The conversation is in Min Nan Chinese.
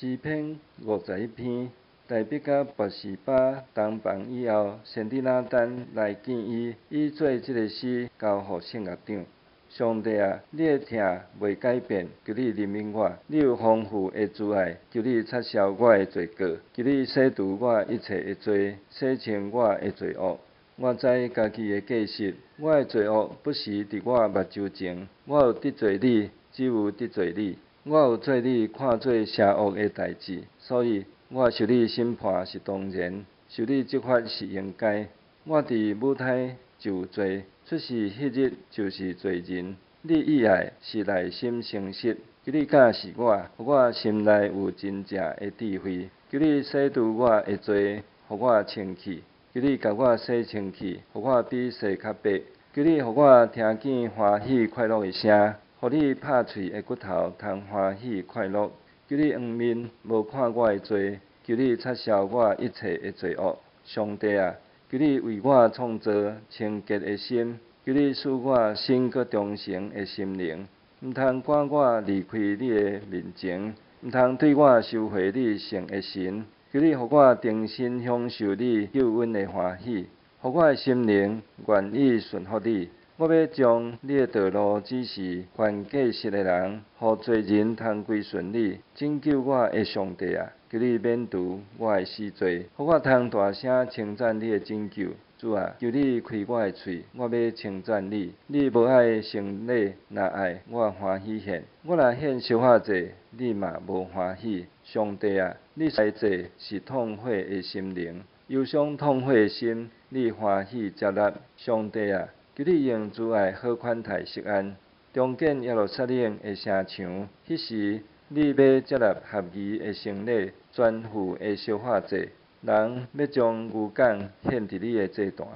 詩篇51篇，大衛佮拔示巴同房以後，先知拿單來見伊，伊做這个詩交予聖樂長。上帝啊，你的疼袂改變，求你憐憫我。你有豐富的慈愛，求你擦消我的罪過，求你洗除我一切的罪，洗清我的罪惡。我知家己的過失，我的罪惡不時佇我目睭前。我有得罪你，只有得罪你。我有做你看做邪惡的代誌，所以我受你審判是當然，受你責罰是應該。我佇母胎就有罪，出世彼日就是罪人。你意愛是內心誠實，求你教示我，予我心內有真正的智慧。求你洗除我的罪，予我清氣。求你共我洗清氣，予我比雪較白。求你予我聽見歡喜快樂的聲，予你拍碎的骨頭通歡喜快樂。求你掩面無看我的罪，求你擦消我一切的罪惡。上帝啊，求你為我創造清潔的心，求你賜我新閣忠誠的心靈。毋通趕我離開你的面前，毋通對我收回你聖的神。求你予我重新享受你救恩的歡喜，予我的心靈願意順服你。我欲將你的道路指示犯過失的人，予罪人通歸順你。拯救我的上帝啊，求你免除我的死罪，予我通大聲稱讚你的拯救。主啊，求你開我的喙，我欲稱讚你。你無愛牲禮，若愛，我歡喜獻。我若獻燒化祭，你嘛無歡喜。上帝啊，你愛祭是痛悔的心靈，憂傷痛悔的心，你歡喜接納。上帝啊，求你用慈愛好款待錫安，重建耶路撒冷的城牆。彼時，你欲接納合宜的牲禮，全副的燒化祭。人欲將牛犅獻佇你的祭壇。